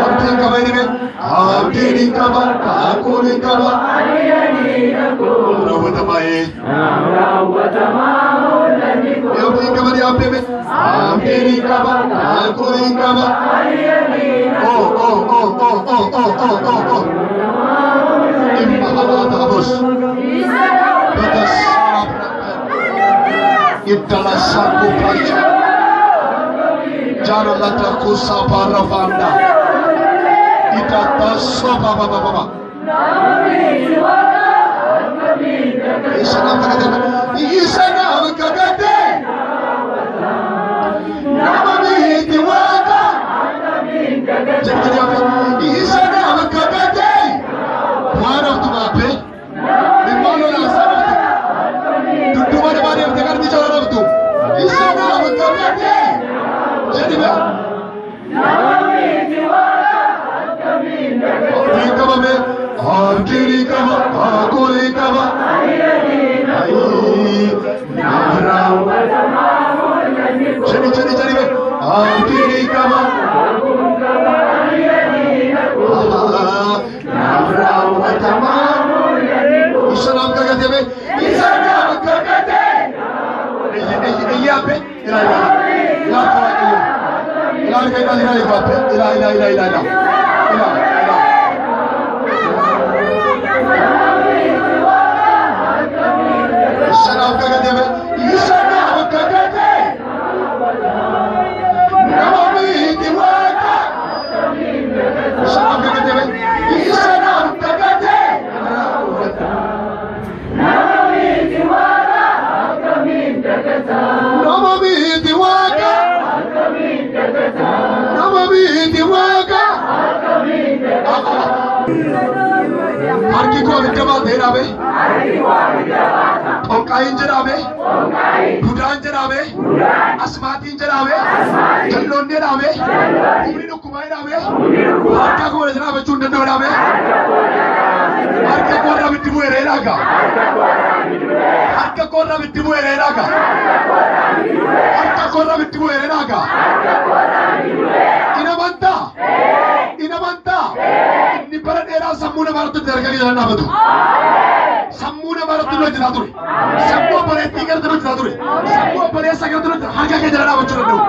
Abdiin qaba jedhame. Abdiin qaba. Kakuun qaba. Raawwatamaa'ee. Abdiin qaba dhiyaabbeme. Abdiin qaba. Kakuun qaba. Oh oh oh oh oh oh oh oh oh. Dhimma hamaa ta'us. Batas Iddala saakuu pracha. Jara lata kusa paravanda. Itata soba baba baba. Isa naam kakate. Isa naam kakate. Nama miti waka. Jadi jadi apa? Isa naam kakate. Buana tu mape. Mimalo na sana tu. Duduma de bari tegar bicara tu. Isa naam kakate. Jadi ba? Abdiin qabame, abdiin qaba, kakuun qaba. Jadi jadi jadi be, abdiin qaba. Isa naam kakate be, isa naam kakate. Iya be, ila ila ila ila ila ila ila ila ila ila ila ila ila ila ila. Isa naam kakate be, isa naam kakate. Nama miti waka. Isa naam kakate be, isa naam kakate. Nama miti waka. Nama miti waka. Harki koo abidda baatee dhaabe. Xonqaayin jedhame. Budaan jedhame. Asmaatiin jedhame. Jalloonni jedhame. Humni dhukkubaa jedhame. Harka koo walitti dhaabachuu hin danda'u jedhame. Harka koo irraa abiddi bu'eera jedhaa. Harka koo irraa abiddi bu'eera jedhaa. Harka koo irraa abiddi bu'eera jedhaa. In amantaa? In amantaa? Inni bara dheeraa sammuu namaa irratti harka jala dhaabatu. Sammuu namaa irratti hojjetaa ture. Sammuu obboleettii irratti hojjetaa ture. Sammuu obboleessa irratti hojjetaa harka kee jala dhaabachuu danda'u.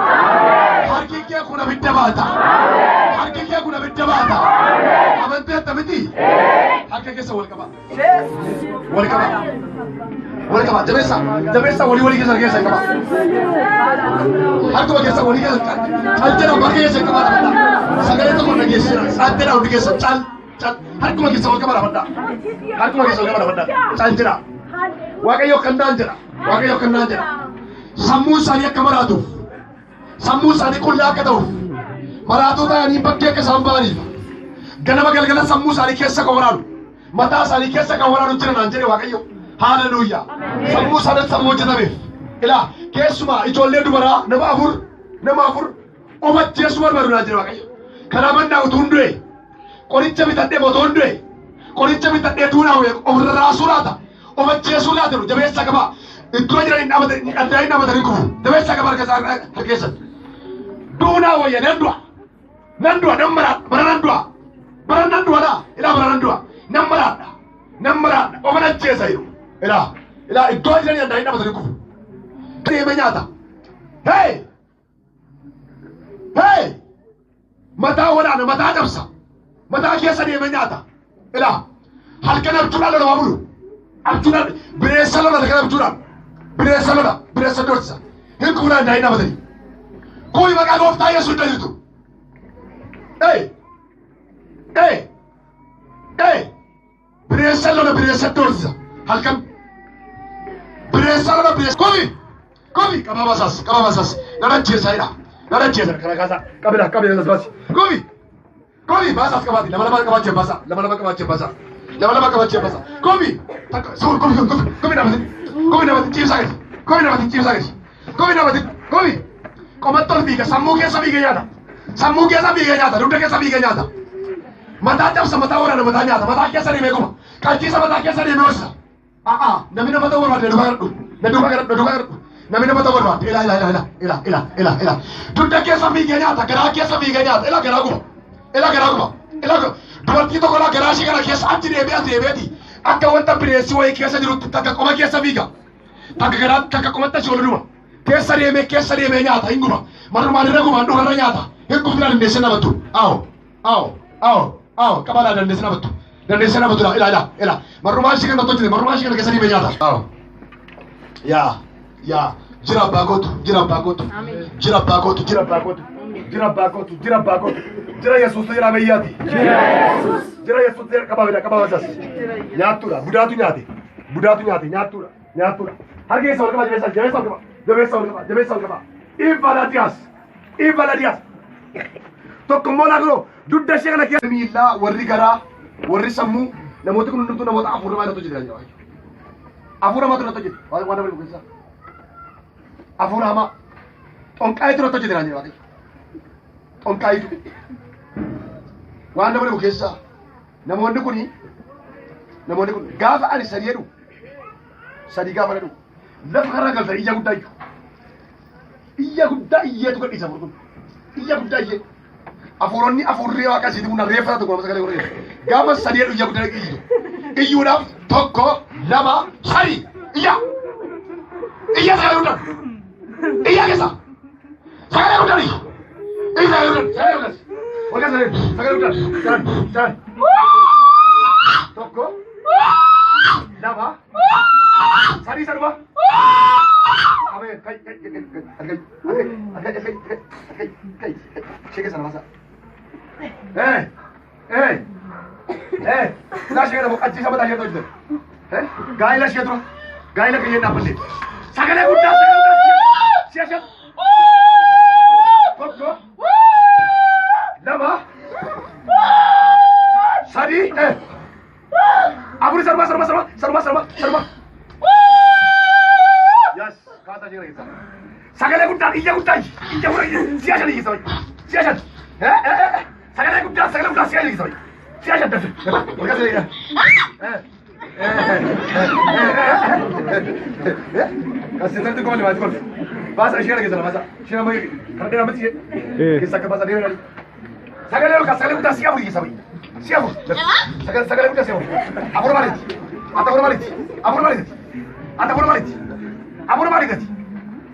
Harki kee kun abidda baata. Harki kee kun abidda baata. Amantii attamitti? Harka keessa wal qaba. Wal qaba. Wal qaba. Jabeessa. Jabeessa walii walii keessa keessa qaba. Harkuma keessa walii keessa cal jedhamu harka keessa qaba dhaabadha. Sagalee tokko dhageessisa. Cal jedha hundi keessa cal cal harkuma keessa wal qaba dhaabadha. Harkuma keessa wal qaba dhaabadha. Cal jedha. Waaqayyo kannaan jedha. Waaqayyo kannaan jedha. Sammuu isaanii akka maraatuuf. Sammuu isaanii qullaa akka ta'uuf. Maraatuu ta'anii bakkee akka isaan ba'aniif. Ganama galgala sammuu isaanii keessa kan waraanu. Mataa isaanii keessa kan waraanu jira naan jedhe Waaqayyo. Haleluuyaa. Sammuu isaanii sammuu hojjetameef. Ilaa keessumaa ijoollee dubaraa nama afur of ajjeesuu barbaadu naan jedhe Waaqayyo. Kanaa mannaa utuu hin du'e qoricha bitadhee otoo hin du'e qoricha bitadhee duunaa of rarraasuu laata of ajjeesuu laata jedhu jabeessa qabaa. Iddoo jiran hin dhaabatan addaa hin dhaabatanii kufu jabeessa qabaa harka keessan. Duunaa wayya nan du'a nan du'a nan maraadha bara nan du'a bara nan du'a laa ilaa bara nan du'a nan maraadha nan maraadha of ajjeesa jedhu ilaa ilaa iddoo jiran addaa hin dhaabatanii kufu. Deeme nyaata. Hey! Hey! Mataa waraana mataa cabsa. Mataa keessa deeme nyaata. Ilaa halkan abjuudhaan lola bulu. Abjuudhaan bineensa lola halkan abjuudhaan. Bineensa lola bineensa doorsisa. Hin kuunaan daa'in dhaabatanii. Kuni maqaa gooftaa Yesuus irra jirtu. Hey! Hey! Hey! Bineensa lola bineensa doorsisa. Halkan bineensa lola bineensa. Kuni! Kuni qaba basaas qaba basaas. Nana ajjeesaa jedha. Nana ajjeesa kana kaasaa. Qabila qabila nas baasi. Kuni! Kuni basaas qabaati. Lama lama qabaachee basa. Lama lama qabaachee basa. Lama lama qabaachee basa. Kuni! Takka suur kuni kuni kuni namatti kuni namatti ciibsaa gadi. Kuni namatti ciibsaa gadi. Kuni namatti kuni. Qomatti ol fiiga sammuu keessa fiiga nyaata. Sammuu keessa fiiga nyaata. Dugda keessa fiiga nyaata. Mataa cabsa mataa waraana mataa nyaata. Mataa keessa deemee kuma. Qalchiisa mataa keessa deemee hoosisa. A'aa namni nama ta'uu barbaade na duukaa kadhadhu. Na duukaa kadhadhu. Na duukaa kadhadhu. Namni nama ta'uu barbaada. Ilaa ilaa ilaa ilaa ilaa ilaa ilaa. Dugda keessa fiigee nyaata, garaa keessa fiigee nyaata. Ilaa garaa guba. Ilaa garaa guba. Ilaa dubartii tokko ilaa garaa ishee kana keessa achi deebi'ee as deebi'eeti. Akka wanta bineensi wayii keessa jirutti takka qoma keessa fiiga. Takka garaa takka qomatti asii ol dhuma. Keessa deemee nyaata hin guba. Marrumaan irra guba handhuura irra nyaata. Hin gubdi dandeessee namattu. Awo awo awo awo qabalaa dandeessee namattu. Dandeessee namattu ilaa ilaa ilaa. Marrumaan ishee kana tolchite marrumaan ishee kana keessa deemee nyaata. Awo. Yaa yaa jira abbaa kootu jira abbaa kootu jira abbaa kootu jira abbaa kootu jira abbaa kootu jira abbaa kootu jira Yesuus jira ammayyaati. Jira Yesuus jira qabaa bida qabaa basas. Nyaattuudha budaatu nyaate budaatu nyaate nyaattuudha nyaattuudha. Harka keessa ol qabaa jabeessa jabeessa ol qabaa jabeessa ol qabaa jabeessa ol qabaa. Ibaladiyaas ibaladiyaas. Tokkummoo laakoo dugda ishee kana keessa miillaa warri garaa warri sammuu namooti kun hundumtuu namoota hafuura maal hojjetan jira. Hafuura hamaatu irratti hojjete waan nama dhibu keessaa. Hafuura hamaa xonqaayitu irratti hojjete naan jedhe Waaqayyo. Xonqaayitu waan nama dhibu keessaa namoonni kun gaafa ani sadii jedhu sadii gaafa jedhu lafa karra galtan iyya guddaa iyyu. Iyya guddaa iyyeetu gadhiisa hafuurri kun. Iyya guddaa iyyee. Hafuuronni hafuurri waaqa isiitii kun reeffa tokko nama sagalee godhee. Gaafa sadii jedhu iyya guddaa iyyitu. Iyyuudhaaf tokko lama sadi iyya. Iyya sagalee guddaan. Iyya keessa. Sagalee guddaan iyyu. Iyya sagalee guddaan. Sagalee guddaan. Wal keessa sagalee guddaan. Shan shan. Tokko lama sadii saduma. Ameen. Kai kai kai kai kai kai kai kai kai kai kai ishee keessa nama saa. Eh eh eh ilaa ishee kana achi sama taashee hojjetan. Eh gaa'ela ishee dura gaa'ela kiyyeen dhaabbatte. Sagalee guddaa sagalee guddaa si'a shan. Tokko lama sadii eh afur sarba sarba sarba sarba sarba sarba. Yes kaasaa ishee kana keessa. Sagalee guddaan iyya guddaa iyya guddaa si'a shan iyya si'a shan. Eh eh eh sagalee guddaa sagalee guddaa si'a shan iyya si'a shan dafe. Wal keessa eh eh Kasih kau lewat kau. Bahasa ishee kana keessa bahasa. Ishee nama kana dheeraa miti ishee. Keessa akka bahasa dheeraa. Sagalee ol sagalee guddaa si'a afur iyya si'a afur. Sagalee sagalee guddaa si'a afur. Afur maaliiti? Ata afur maaliiti? Afur maaliiti? Ata afur maaliiti? Afur maaliiti?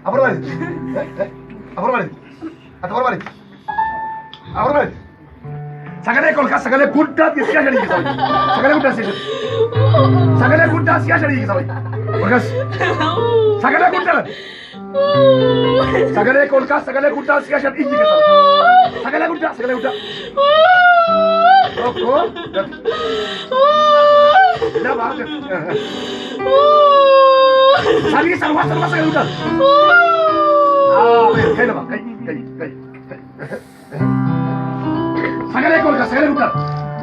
Afur maaliiti? Afur maaliiti? Ata afur maaliiti? Afur maaliiti? Sagalee ol kaas sagalee guddaa si'a shan iyya sagalee guddaa si'a shan. Sagalee guddaa si'a shan iyya ol kaas. Sagalee guddaa sagalee ol kaas sagalee guddaa si'a shan iyyi keessa. Sagalee guddaa sagalee guddaa. Tokko lama sadii sarba sarba sagalee guddaa. Ameen. Kai lama kai kai kai. Sagalee ol kaas sagalee guddaa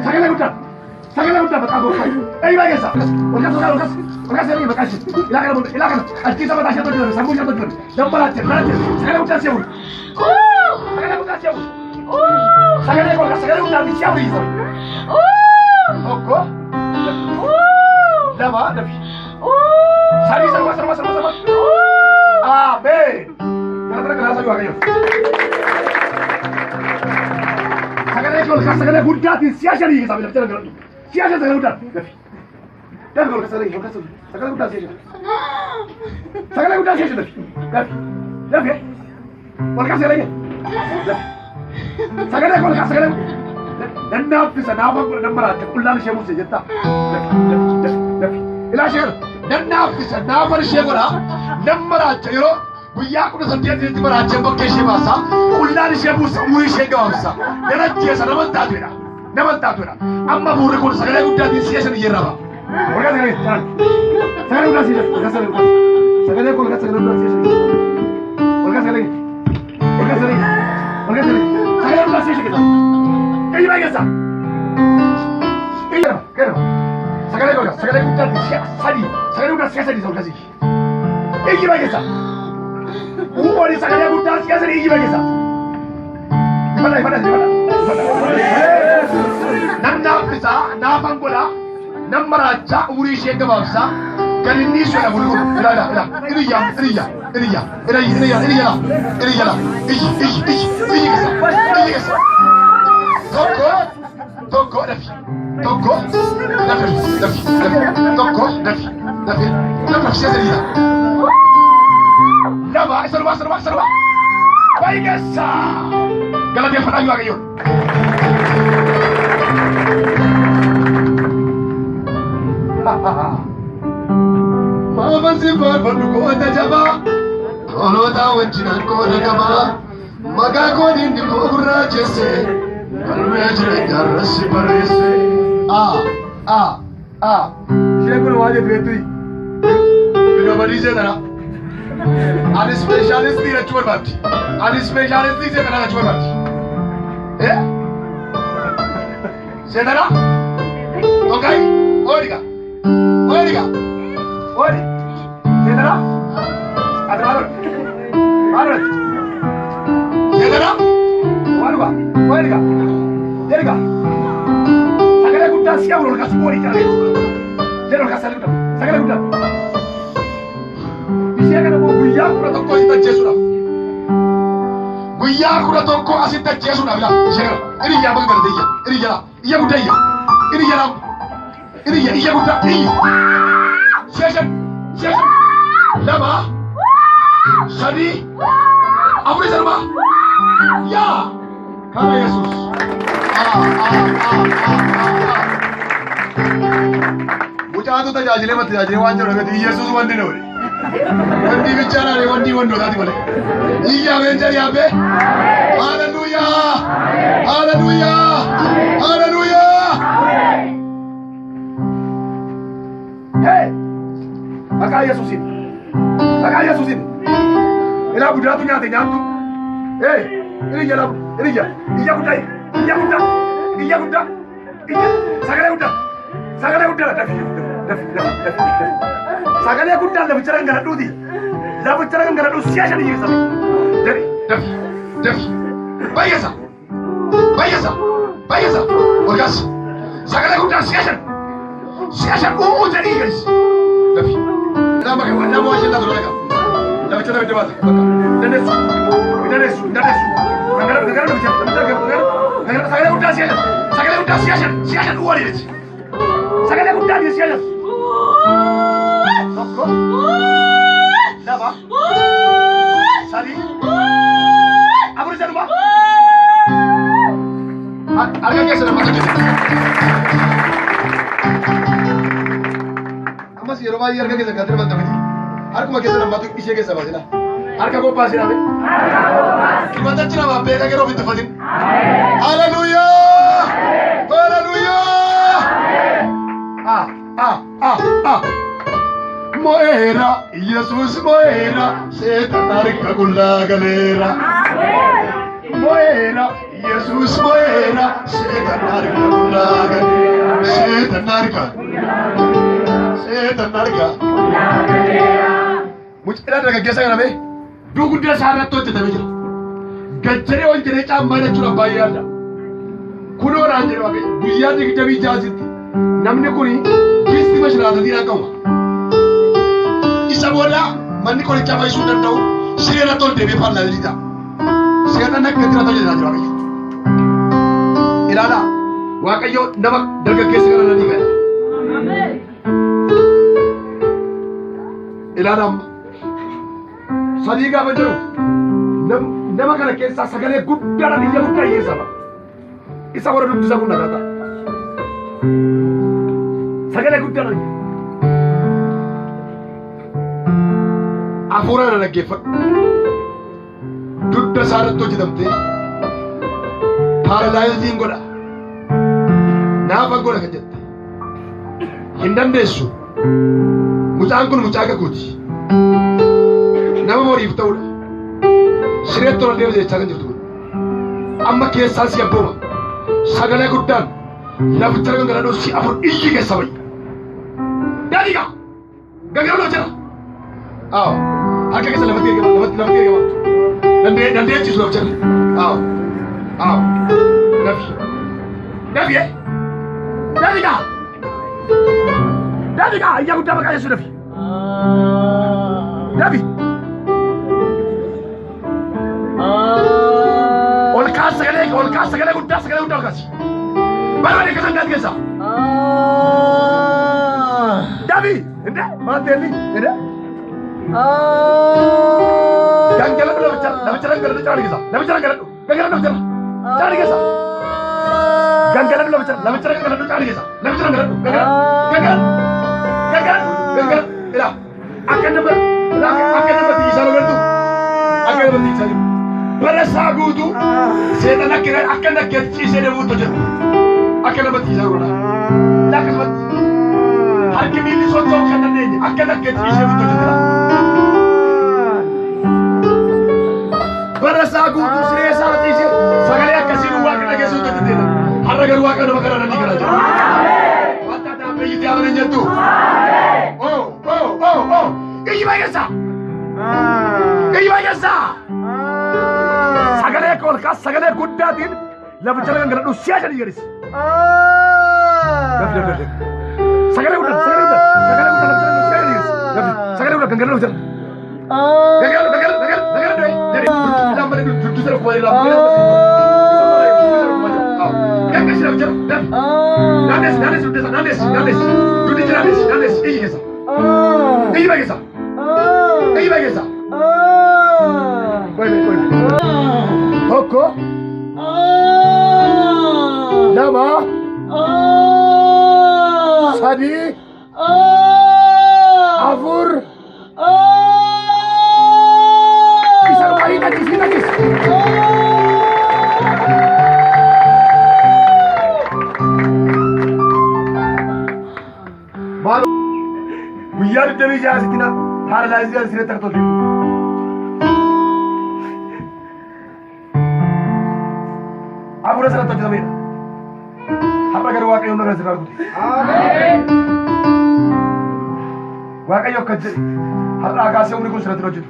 sagalee guddaa sagalee guddaa maqaa gooftaa. Eeyyuu keessa ol kaas ol kaas ol kaas sagalee maqaa ishee ilaa kana booda ilaa kana achii saba taashee tolchuun sammuu ishee tolchuun dambalaatti laatte sagalee guddaa si'a bulu sagalee guddaa si'a bulu sagalee ol kaas sagalee guddaa si'a bulu tokko lama dafi sadii sarba sarba sarba sarba. Ameen. Gara gara gara sadii Waaqayyo. Sagalee ol kaas sagalee guddaatiin si'a shanii keessaa bilaftee dhangala'u. Si'a shan sagalee guddaan dafi. Dafi ol kaas sagalee ol kaas sagalee guddaa si'a shan. Sagalee guddaa si'a shan dafi. Dafi. Dafi. Ol kaas sagalee dafi. Sagalee ol kaas sagalee nannaaffisa naafa godha nan maraacha qullaan ishee buuse jettaa. Dafi dafi dafi dafi. Ilaa ishee kana nannaaffisa naafa ishee godha nan maraacha yeroo guyyaa 18tti maraachee bakkee ishee baasa qullaan ishee buusa umurii ishee gabaabsa nan ajjeesa nama hin taatu jedha nama hin taatu jedha amma buurri kun sagalee guddaatiin si'a shan iyyee raba. Warra sagalee sagalee guddaa si'a shan warra sagalee guddaa sagalee kolka sagalee guddaa si'a shan warra sagalee warra sagalee warra sagalee sagalee guddaa si'a shan keessa iyyi baay'ee keessa iyyi gara sagalee kolka sagalee guddaatiin si'a sadii sagalee guddaa si'a sadii isa iyyi baay'ee keessa. Uummanni sagalee guddaa si'a sadii iyyi baay'ee keessa. Ifadha ifadha ifadha. Nan naaffisa naafan godha nan maraachaa umurii ishee gabaabsaa gad inni ishee dha bulu ilaa ilaa ilaa iriyya iriyya Iyya, iyya, iyya, iyya, iyya, iyyi, iyyi, iyyi, iyyi keessa, iyyi keessa. Tokko, tokko, dafi, tokko, dafi, dafi, dafi, tokko, dafi, dafi, dafi, si'a sadiidha. Lama, isa dhumaa, isa dhumaa, isa dhumaa. Bayi keessa. Galateeffadhaa Waaqayyoon. Maafan si faarfadhu goota jabaa, toloota wajjinan qooda qabaa, maqaa koo diinni koo gurraachesse, galmee jireenyaarra si barreesse. A A A isheen kun waa jettu beektu biloobadii seetana. Ani ispeeshaalistii jechuu barbaaddi. Ani ispeeshaalistii seetana jechuu barbaaddi. Eh? Seetana? Okay? Oodhiga. Oodhiga. Oodhi. Seetana? Ati maal godhe? Maal godhe? Seetana? Waluga. Oodhiga. Jedhiga. Sagalee guddaa si'a ol kaasi oodhi jedhame. Jedhi ol kaasi sagalee guddaa. Sagalee guddaa. Ishee kana immoo guyyaa 11 asitti ajjeesuudhaaf. Guyyaa 11 asitti ajjeesuudhaaf ilaa ishee kana. Inni iyyaa baga galate iyya. Inni iyya iyya guddaa iyya. Inni iyya laamu. Inni iyya iyya guddaa iyya. Si'a shan, si'a shan, lama, sadii, afur, isa dhumaa. Yaa kana Yesuus. Aa aa aa aa aa. Mucaatu tajaajilee ma tajaajilee waan jedhu dhagati Yesuus wanti na godhe. Wanti bichaadhaan wanti wandootaati malee. Iyya ameen jedhi abbee. Haleluuyaa! Haleluuyaa! Haleluuyaa! Hey! Maqaa Yesuusiin. Maqaa Yesuusiin. Ilaa budaatu nyaate nyaattu. Hey! Iyya laabu. Iyya. Iyya guddaa. Iyya guddaa. Iyya guddaa. Iyya. Sagalee guddaa. Sagalee guddaa. Dafi. Dafi. Dafi. Dafi. Sagalee guddaan laficha gangaladhuuti. Laficha gangaladhuu si'a shan iyya sabe. Dafi, dafi, dafi. Bayyasa. Bayyasa. Bayyasa. Ol kaasi. Sagalee guddaan si'a shan. Si'a shan uumuu jedhii geessi. Dafi. Nama nama waa ishee taatu laga. Laficha laficha baate. Bakka. Dandeessu. Dandeessu. Dandeessu. Gangaladhu. Gangaladhu laficha. Laficha gangaladhu. Gangaladhu. Sagalee guddaa si'a shan. Sagalee guddaa si'a shan. Si'a shan uwwaa jechi. Sagalee guddaa si'a shan. Tokko. Lama. Sadii. Afur, isa dhumaa. Harka keessa nama hojjete. Ammas yeroo baay'ee harka keessa kan tirfanta miti. Harkuma keessa namaatu ishee keessa baasila. Harka qophaasii dhabe. Dibata jira beeka yeroo ofitti uffatin. Haleluuyaa! Haleluuyaa! Ah ah ah ah. Mo'eera Yesuus mo'eera seetan harka qullaa galeera. Mo'eera Yesuus mo'eera seetan harka qullaa galeera. Seetan harka. Seetan harka. Mucaa dargaggeessa kana bee dugda isaa irratti hojjetamee jira. Gajjaree ol jedhee caammaa jechuudha baay'ee yaadda. Kunoo naan jedhe Waaqayyo guyyaa 26tti namni kuni bisti mashiraatatiin akka uuma. Isa booda manni qorichaa fayyisuu hin danda'u siree irratti ol deebi'ee faallaa ta'a. Seexan akka itti irratti hojjetaa jira Waaqayyo. Ilaalaa Waaqayyo nama dargaggeessa kana nan hiika. Ilaalaa amma. Sadii gaafa jedhu nama kana keessaa sagalee guddaadhaan iyya guddaa hiyyeessama. Isa warra dubbisa kun nagaa ta'a. Sagalee guddaadhaan iyya. Hafuura kana dhaggeeffadhu. Dugda isaa irratti hojjetamtee paaralaayiziin godha. Naafa godha kan jette. Hin dandeessu. Mucaan kun mucaa kakuuti. Nama horiif ta'udha. Sireetti ol deema jechaa kan jirtu kun. Amma keessaan si abbooma. Sagalee guddaan laficha gangaladhuu si afur iyyi keessa bayi. Daadiga! Gangaladhuu jira. Aaw. Harka keessa lafatti ergama. Lafatti lafatti ergama. Dandee dandeechisu lafa jira. Aaw. Aaw. Dafi. Dafi eh. Daadiga! Daadiga! Iyya guddaa maqaa Yesuus dafi. Dafi. Ol kaas sagalee, ol kaas sagalee guddaa, sagalee guddaa ol kaasi. Barbaade akka sangaatti keessa. Dabi! Inde? Maal ta'e Inde? Gangaladhu laficha, laficha gangaladhu caala keessa. Laficha gangaladhu, gangaladhu laficha. Caala keessa. Gangaladhu laficha, laficha gangaladhu caala keessa. Laficha gangaladhu, gangaladhu, gangaladhu, gangaladhu, gangaladhu. Ilaa, akka nama, akka nama tiisaa lolartu, akka nama tiisaa jiru. Bara isaa guutuu seexan akka akka naggeetti ciisee deemuutu hojjeta. Akka nama tiisaa godha. Ilaa akkasumatti harki miilli socho'uu kan dandeenye akka naggeetti ciisee deemuutu hojjeta. Bara isaa guutuu siree isaa ciisee sagalee akkasii nu waaqa dhageessuutu hojjeteera. Har'a garuu waaqa nama karaa dandii karaa jira. Wanta dhaabbeeyyitti amanan jettu. Oh, oh, oh, oh. Iyyi baay'eessa. Iyyi baay'eessa. Sagalee akka ol kaas sagalee guddaatiin laficha gangaladhu si'a shanii gadis. Dafi, dafi, dafi. Sagalee guddaa, sagalee guddaa, sagalee guddaa laficha gangaladhu si'a shanii gadis. Dafi, sagalee guddaa gangaladhu jala. Gangaladhu, gangaladhu, gangaladhu, gangaladhu. Jedhi, lama duddu sana kuma lama. Gangashi laficha, dafi. Naannes, naannes duddu sana, naannes, naannes. Duddichi naannes, naannes, iyyi keessa. Iyyi baay'eessa. Iyyi baay'eessa. Qoyme, qoyme. Tokko, lama, sadii, afur. Isa dhumaa hiixachis, hiixachis. Maal guyyaa 26 sitti na paaralaayizii sireetti akka tolche. Hafuura sanatti hojjetameedha. Har'a garuu Waaqayyo humna kana sirraa rukute. Waaqayyo akkas jedhe har'aa kaasee humni kun sirratti hin hojjetu.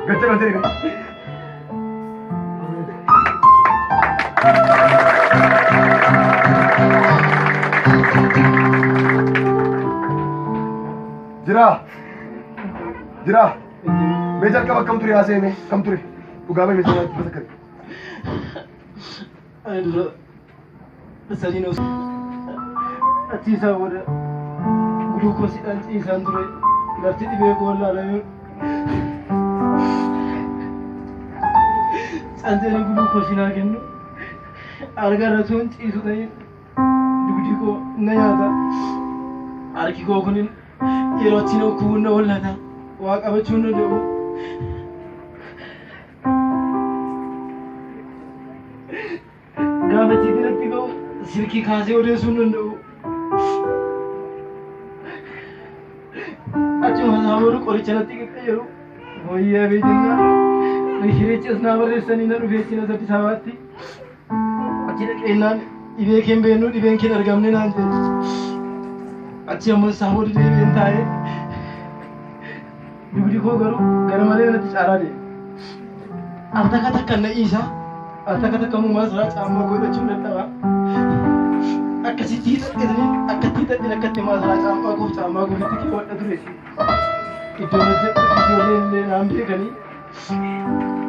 Gad jedhi ol jedhi mee. Jira. Jira. Mee jalqaba akkam ture haasa'e mee kam ture? Dhugaa bahee mee jalqaba masakkare. Ani dura sadiin osoo achi isaa booda gulukoosiidhaan ciisaan ture lafti dhibee koo laalamee canteera gulukoosii naa kennu arga irra tuun ciisu ta'e dugdi koo na nyaata harki koo kun yeroo ittiin dhukkubuun na hollata waa qabachuu hin danda'u. Gaafa achitti natti ga'u silkii kaasee odeessuu hin danda'u. Achuma isaa booda qoricha natti qaqqayyaru fooyyee hafee jennaan rishirichas naa barreessanii na dhufee achi nas Addis Ababaatti achi dhaqeennaan dhibee kee hin beeknu dhibeen kee hin argamne naan jedhe. Achi ammas isaa booda deebi'een taa'ee dugdi koo garuu gara malee natti caalaa deeme. Al takka takka na dhiisa. Al takka takka immoo maasraa caammaa godhachuun dadhaba. Akkasitti hidhadhetanii akkatti hidhadheen akkatti maasraa caammaa koof caammaa koofitti keewwadha ture. Iddoon hojjedhu ijoolleen illee naan beekanii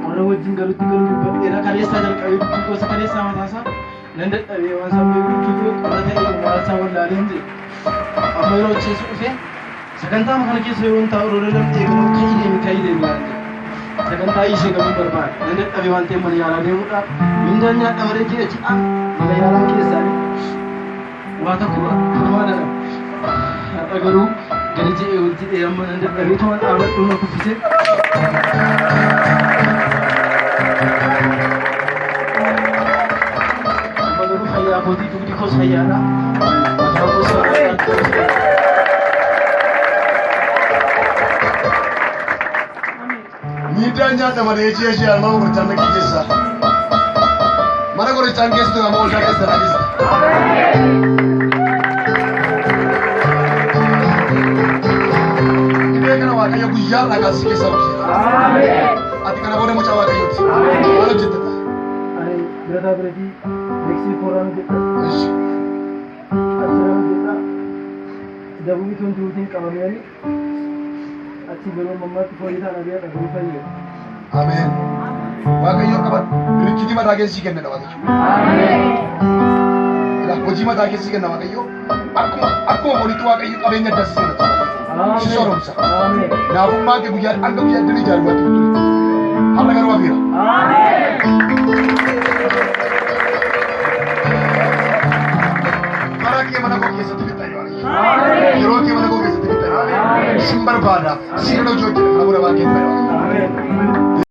warra wajjin galutti galuu dubbadheera. Kaleessaa jalqabee dubbii gosa kaleessaa mataasaa nan dadhabee waan isaan beeku dubbii koo qorra ta'ee maalsaa wallaaleen jedhe. Amma yeroo cheessu dhufee sagantaa kana keessa yeroon taa'u yeroo namni eegalu ka'ii deemi ka'ii deemi naan jedhe. Sagantaa ishee galuu barbaade. Nan dadhabe waan ta'eef mana yaalaa deemuudhaaf mindaan nyaadha malee ji'a ji'aan mana yaalaa keessaan waa tokko kanumaa dhala. Har'a garuu gadi jedhee ol jedhee amma nan dadhabee tuman dhaabadhu na kuffise. Amma garuu fayyaa kootii dugdi koos fayyaadha. Mataa koos fayyaadha. Miidhaan nyaadha malee ji'a ji'aan mana qorichaan naqii keessa. Mana qorichaan keessattuu nama waldaa keessa na keessa. Dhibee kana Waaqayyo guyyaa irraa kaasee keessa buuseera. Ati kana booda mucaa Waaqayyooti. Maal hojjetta? Ani birataa biratii beeksisa kooraan hojjedha. Ishi. Achiraan hojjedha. Dabuun tun tuutiin qabamee achi garuu mammaatti foolii ta'an abiyyaa dhaguu fayye. Ameen. Waaqayyo qaban richitii mataa keessi kennedha Waaqayyo. Ilaa hojii mataa keessi kenna Waaqayyo. Akkuma horiitti Waaqayyo qabeenya addaa si kenna. Si sooromsa. Naafummaan kee guyyaa hanga guyyaa iddoo ijaaruwaatti ture. Har'a garuu hafiira. Bara kee mana koo keessatti fixxa Waaqayyo. Yeroo kee mana koo keessatti fixxa Waaqayyo. Sin barbaada. Siin hojii hojjedha. Kana booda baay'ee Waaqayyo.